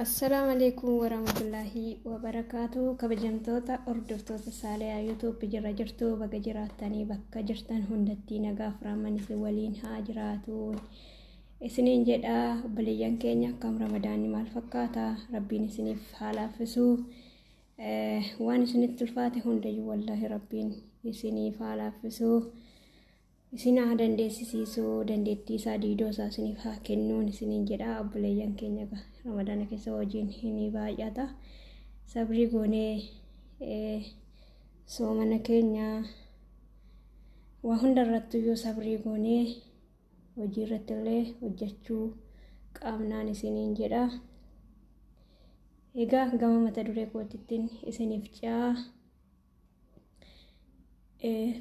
Assalaamu alaikum warahmatullaahi wabarakaatu. Kabajamtoota hordoftoota Saaliyaa YouTube jira jirtu, baga jiraattanii bakka jirtan hundatti nagaaf rahman isin waliin haa jiraatu isiniin jedha. Obboleeyyan keenya, akkam Ramadaanni maal fakkaata? Rabbiin isiniif haa laaffisu. Waan isinitti ulfaate hundayyuu wallaahi Rabbiin isiniif haa laaffisu, isin haa dandeessisiisu, dandeettii isaa diidoo isaa isiniif haa kennuun isiniin jedha. Obboleeyyan keenya, Ramadaana keessa hojiin hin baay'ata. Sabrii goonee soomana keenya waa hunda irrattiyyuu sabrii goonee hojii irratti illee hojjechuu qabnaan isiniin jedha. Egaa gama mata duree kootittiin isiniif ce'aa.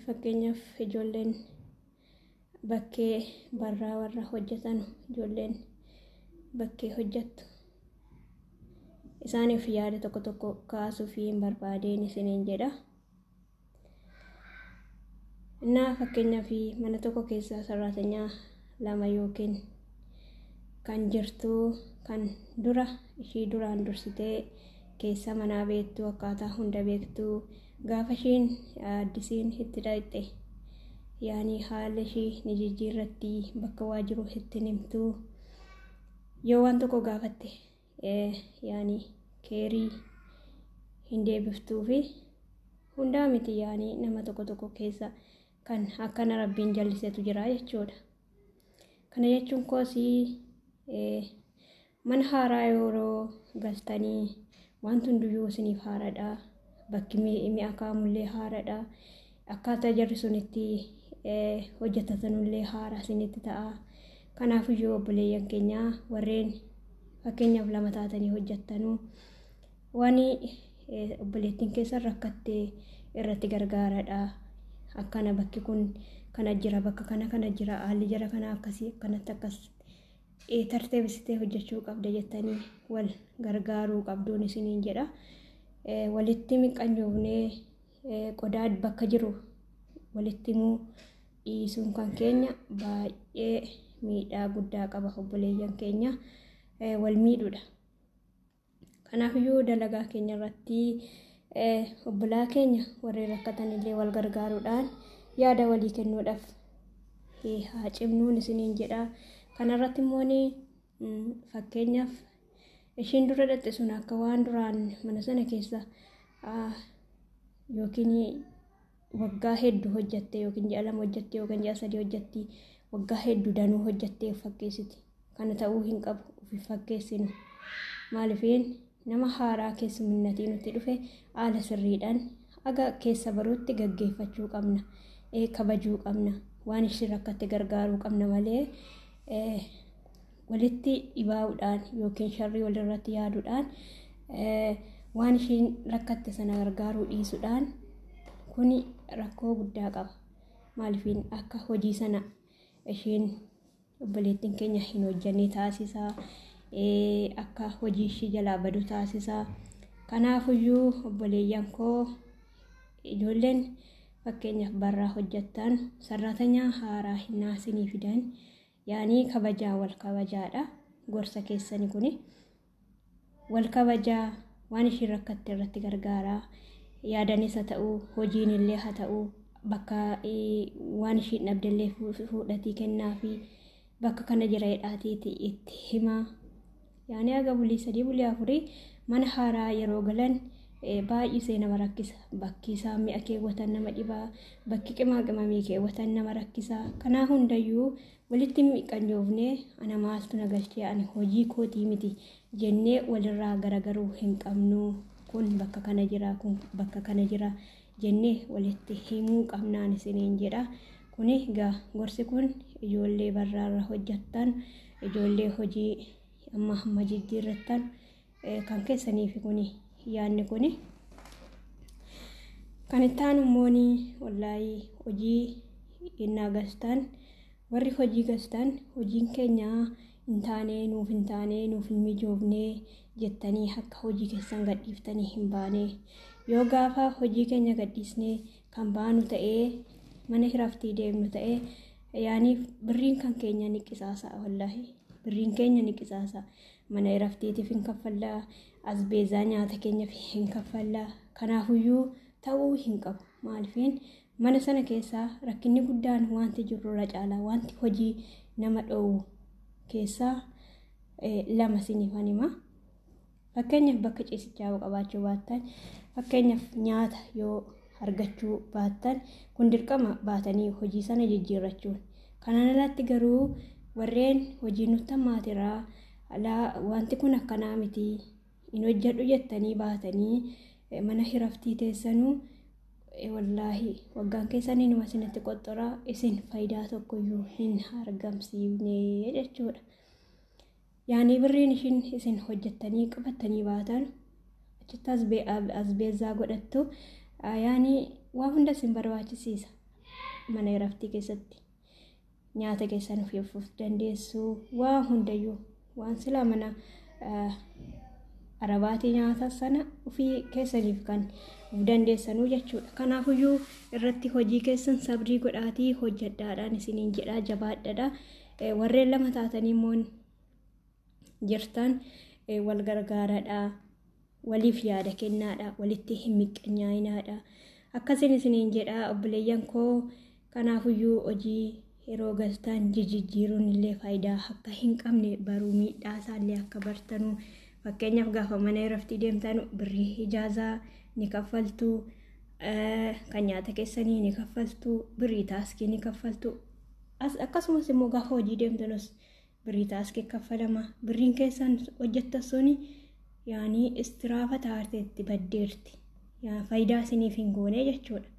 Fakkeenyaaf, ijoolleen bakkee barraa warra hojjetan, ijoolleen bakkee hojjettu, isaaniif yaada tokko tokko kaasuu fi hin barbaadeen isiniin jedha. Innaa fakkeenyaaf, mana tokko keessa saraatanyaa lama yookiin kan jirtu, kan dura ishii duraan dursitee keessa manaa beektu, akkaataa hunda beektu, gaafa ishiin addisiin itti dhaqxe yaani haala ishii ni jijjiirratti, bakka waa jiru itti himtu, yoo waan tokko gaafatte yaani keerii hin deebiftuu fi hundaa miti, yaani nama tokko tokko keessa kan akkana Rabbiin jallisetu jira jechuudha. Kana jechuun koosii, mana haaraa yeroo galtanii wanti hundiyyuu isiniif haaraadha. Bakki mi'a kaa'amullee haaraadha. Akkaataa jarri sun itti hojjetatanullee haaraa isinitti ta'a. Kanaafiyyuu obboleeyyan keenya, warreen fakkeenyaaf lama taatanii hojjettanuu, waan obboleettiin keessan rakkattee irratti gargaaradha. Akkana bakki kun kana jira, bakka kana kana jira, haalli jara kana akkasii, akkanatti akkas tarteebisitee hojjechuu qabda jettanii wal gargaaruu qabduun isiniin jedha. Walitti miqanyoofnee qodaa bakka jiru walitti himuu dhiisuun kan keenya baay'ee miidhaa guddaa qaba, obboleeyyan keenya, wal miidhuudha. Kanaafiyyuu dalagaa keenya irratti obbolaa keenya warreen rakkatan illee wal gargaaruudhaan yaada walii kennuudhaaf haa cimnuun isiniin jedha. Kanarratti immoo fakkeenyaaf, ishiin dura dhaqxe sun akka waan duraan mana sana keessa yookiin waggaa hedduu hojjatte, yookiin ji'a 2 hojjatte, yookiin ji'a 3 hojjatti, waggaa hedduu danuu hojjattee of fakkeessiti. Kana ta'uu hin qabu, of fakkeessinu. Maalifiin nama haaraa keessumminnatii nutti dhufe haala sirriidhaan aga keessa baruutti gaggeeffachuu qabna. Kabajuu qabna. Waan isheen rakkatte gargaaruu qabna malee walitti dhibaa'uudhaan yookiin sharrii walirratti yaaduudhaan, waan isheen rakkatte sana gargaaruu dhiisuudhaan kuni rakkoo guddaa qaba. Maalifiin akka hojii sana isheen obboleettiin keenya hin hojjenne taasisaa. Akka hojii ishii jalaa badu taasisaa. Kanaafiyyuu obboleeyyan koo, ijoolleen fakkeenyaaf barraa hojjettan, saraatanyaa haaraa hin naasinii fidan, yaanii kabajaa, wal kabajaadha. Gorsa keessani kuni wal kabajaa, waan ishiin rakkatte irratti gargaaraa. Yaadanis haa ta'uu, hojiin illee haa ta'uu, bakka waan ishiin dhabdellee fuudhatii kennaa fi bakka kana jira jedhaatiiti itti himaa. Yaani haga bulii 3, bulii 4 mana haaraa yeroo galan baay'isee nama rakkisa. Bakki isaan mi'a keewwatan nama dhibaa, bakki qimaa qimamii keewwatan nama rakkisa. Kanaa hundayyuu walitti miqanyoofnee, ana maaltu na galchee, ani hojii kootii miti jennee walirraa garagaruu hin qabnu. Kun bakka kana jira, kun bakka kana jira jennee walitti himuu qabnaan isiniin jedha. Kuni egaa gorsi kun ijoollee barraarra hojjettan, ijoollee hojii amma hamma jijjiirrattan kan keessaniif kuni yaadni kuni. Kan itti aanu immoo, wallaahi hojii innaa galtan, warri hojii galtan, hojiin keenya hin taane, nuuf hin taane, nuuf hin mijoofne jettanii akka hojii keessan gadhiiftanii hin baane. Yoo gaafa hojii keenya gadhiisnee kan baanu ta'ee, mana hiraftii deemnu ta'ee, yaani birriin kan keenya ni qisaasa. Wallaahi birriin keenya ni qisaasa. Mana iraftiitiif hin kaffallaa, asbeezaa nyaata keenyaaf hin kaffallaa. Kanaafuyyuu ta'uu hin qabu. Maaliifin mana sana keessaa rakkinni guddaan wanti jirru irra caalaa wanti hojii nama dhoowwu keessaa lama isiniifan hima. Fakkeenyaaf bakka ciisichaa yoo qabaachuu baattan, fakkeenyaaf nyaata yoo argachuu baattan, kun dirqama baatanii hojii sana jijjiirrachuun. Kanaan alatti garuu warreen hojii nutti hammaateraa, alaa wanti kun akkanaa miti hin hojjedhu jettanii baatanii mana hiraftii teessanuu, wallaahi waggaan keessan inuma isinitti qoxxoraa, isin faayidaa tokkoyyuu hin argamsiifne jechuudha. Yaani birriin ishiin isin hojjettanii qabattanii baatan achitti asbeezaa godhattu, yaani waa hunda isin barbaachisiisa. Mana hiraftii keessatti nyaata keessan ofiif dandeessu, waa hundayyuu waan silaa mana arabaatii nyaata sana ofii keessaniif kan of dandeessanuu jechuudha. Kanaafuyyuu irratti hojii keessan sabrii godhaatii hojjedhaadhaan isiniin jedhaa, jabaadhadha. Warreen lama taatanii immoo jirtan wal gargaaradha. Waliif yaada kennaadha. Walitti hin miqqanyaa'inaadha. Akkasiin isiniin jedhaa obboleeyyan koo. Kanaafuyyuu hojii yeroo galtan jijjiiruun illee faayidaa akka hin qabne baruu, miidhaa isaallee akka bartanuu. Fakkeenyaaf gaafa mana irratti deemtan birrii ijaazaa ni kaffaltu, kan nyaata keessanii ni kaffaltu, birrii taaskii ni kaffaltu. Akkasumas immoo gaafa hojii deemtanus birrii taaskii kaffalama. Birriin keessan hojjettan suni yaanii istiraafa taarteetti baddeerti. Faayidaa isiniif hin goone jechuudha.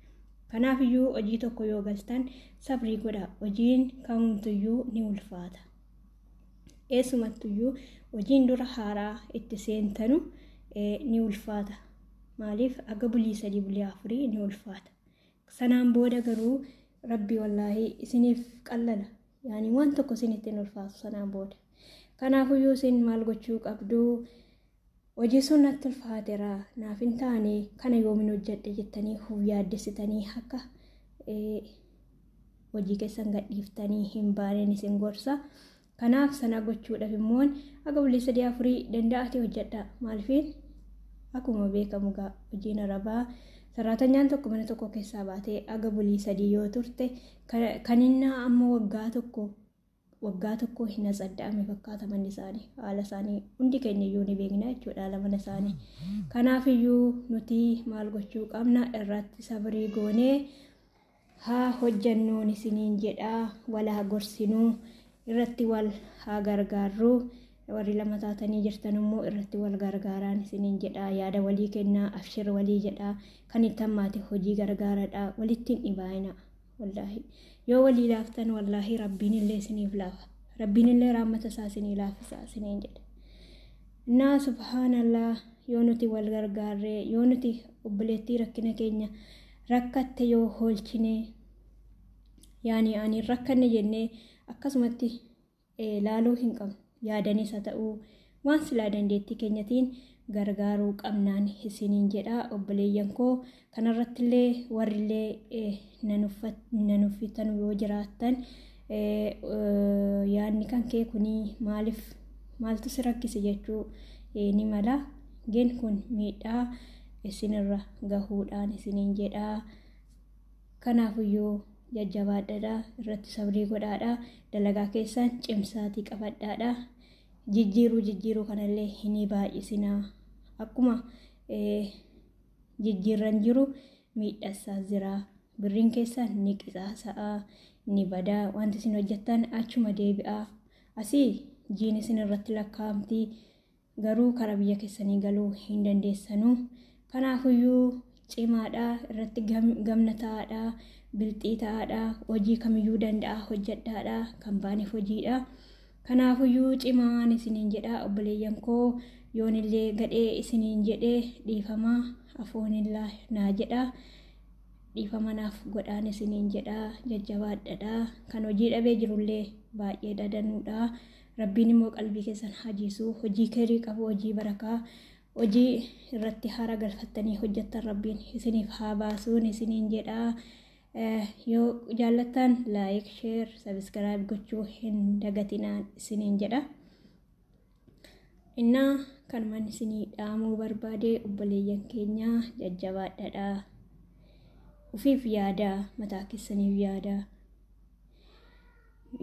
Kanaafiyyuu hojii tokko yoo galtan sabrii godhaa. Hojiin kamumtuyyuu ni ulfaata. Eessumattuyyuu hojiin dura haaraa itti seentanu ni ulfaata. Maaliif aga bulii 3 bulii 4 ni ulfaata. Sanaan booda garuu rabbi wallaahi isiniif qallala. Yaani waan tokko isinitti hin ulfaatu sanaan booda. Kanaafuyyuu isin maal gochuu qabdu? Hojii sun natti ulfaateera, naaf hin taane, kana yoomin hojjedhe jettanii of yaaddessitanii akka hojii keessan gadhiiftanii hin baaneen isin gorsa. Kanaaf sana gochuudhaaf immoo aga bulii 3 4 danda'ate hojjedha. Maaliifin akkuma beekamu gaa hojiin arabaa sarraatanyaan tokko mana tokko keessaa baatee aga bulii 3 yoo turte, kan inni amma waggaa tokko hin asadda'ame fakkaata manni isaanii, haala isaanii hundi keenya iyyuu ni beekna jechuudha haala mana isaanii. Kanaafiyyuu nuti maal gochuu qabna? Irratti sabrii goonee haa hojjennuun isiniin jedhaa, wal haa gorsinuu, irratti wal haa gargaarruu. Warri lama taatanii jirtan immoo irratti wal gargaaraan isiniin jedhaa, yaada walii kennaa, abshir walii jedhaa, kan itti hammaate hojii gargaaradha, walitti hin dhibaayina. Wallaahi yoo walii laaftan wallaahi rabbiin illee isiniif laafa. Rabbiin illee raammata isaa isinii laaffisa isiniin jedha. Innaa subhaanallah, yoo nuti wal gargaarree, yoo nuti obboleettii rakkina keenya rakkatte yoo hoolchine, yaani ani rakkanne jennee akkasumatti laaluu hin qabnu. Yaadanis haa ta'uu waan silaa dandeettii keenyatiin gargaaruu qabnaan isiniin jedha obboleeyyan koo. Kanarrattillee warrillee nan uffitan yoo jiraattan, yaadni kan kee kunii maaliif maaltu si rakkise jechuu ni mala. Geen kun miidhaa isinirra gahuudhaan isiniin jedha. Kanaafiyyuu jajjabaadhaadha, irratti sabrii godhaadha, dalagaa keessan cimsaatii qabadhaadha. Jijjiiruu kanallee hin baay'isinaa. Akkuma jijjiirran jiru miidhassaa jira. Birriin keessan ni qisaasa'a, ni badaa, wanti isin hojjettan achuma deebi'a. Asii jiin isin irratti lakkaa'amti, garuu karaa biyya keessanii galuu hin dandeessanuu. Kanaafiyyuu cimaadha, irratti gamna ta'aadha, bilxii ta'aadha, hojii kamiyyuu danda'a hojjedhaadha, kan baaneef hojiidha. Kanaafiyyuu cimaan isiniin jedha obboleeyyan koo. Yoonillee gadhee isiniin jedhee dhiifamaa afoonillaa naa jedha. Dhiifama naaf godhaan isiniin jedha, jajjabaadhaadha. Kan hojii dhabee jirullee baay'ee dadanuudha. Rabbiin immoo qalbii keessan hajiisu, hojii keerii qabu, hojii barakaa, hojii irratti haara galfattanii hojjettan rabbiin isiniif haa baasuun isiniin jedha. Yoo jaallattan laayik, sheer, sabiskiraayib gochuu hin dagatinaan isiniin jedha. Innaa kanumaan isinii dhaamuu barbaade, obboleeyyan keenyaa, jajjabaadhaadha. Ufiif yaadaa, mataa keessaniif yaadaa.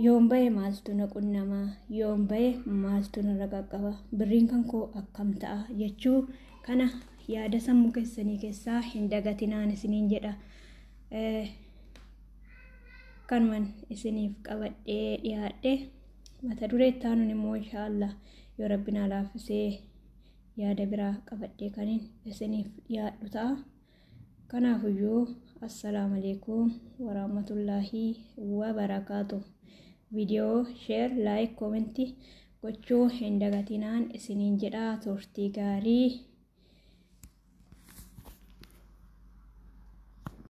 Yoon bahe maaltu na qunnamaa? Yoon bahe maaltu narra qaqqaba? Birriin kan koo akkam ta'a jechuu kana yaada sammuu keessanii keessaa hin dagatinaan isiniin jedha. Kanumaan isiniif qabadhee dhiyaadhe. Mata duree itti aanuun immoo, inshaallah, yoo rabbi naa laaffisee, yaada biraa qabadhee kaniin isiniif dhiyaadhu ta'a. Kanaafuyyuu assalaamu alaikum warahmatullaahi wabarakaatu. Viidiyoo share, like, comment gochuu hin dagatinaan isiniin jedha. Turtii gaarii.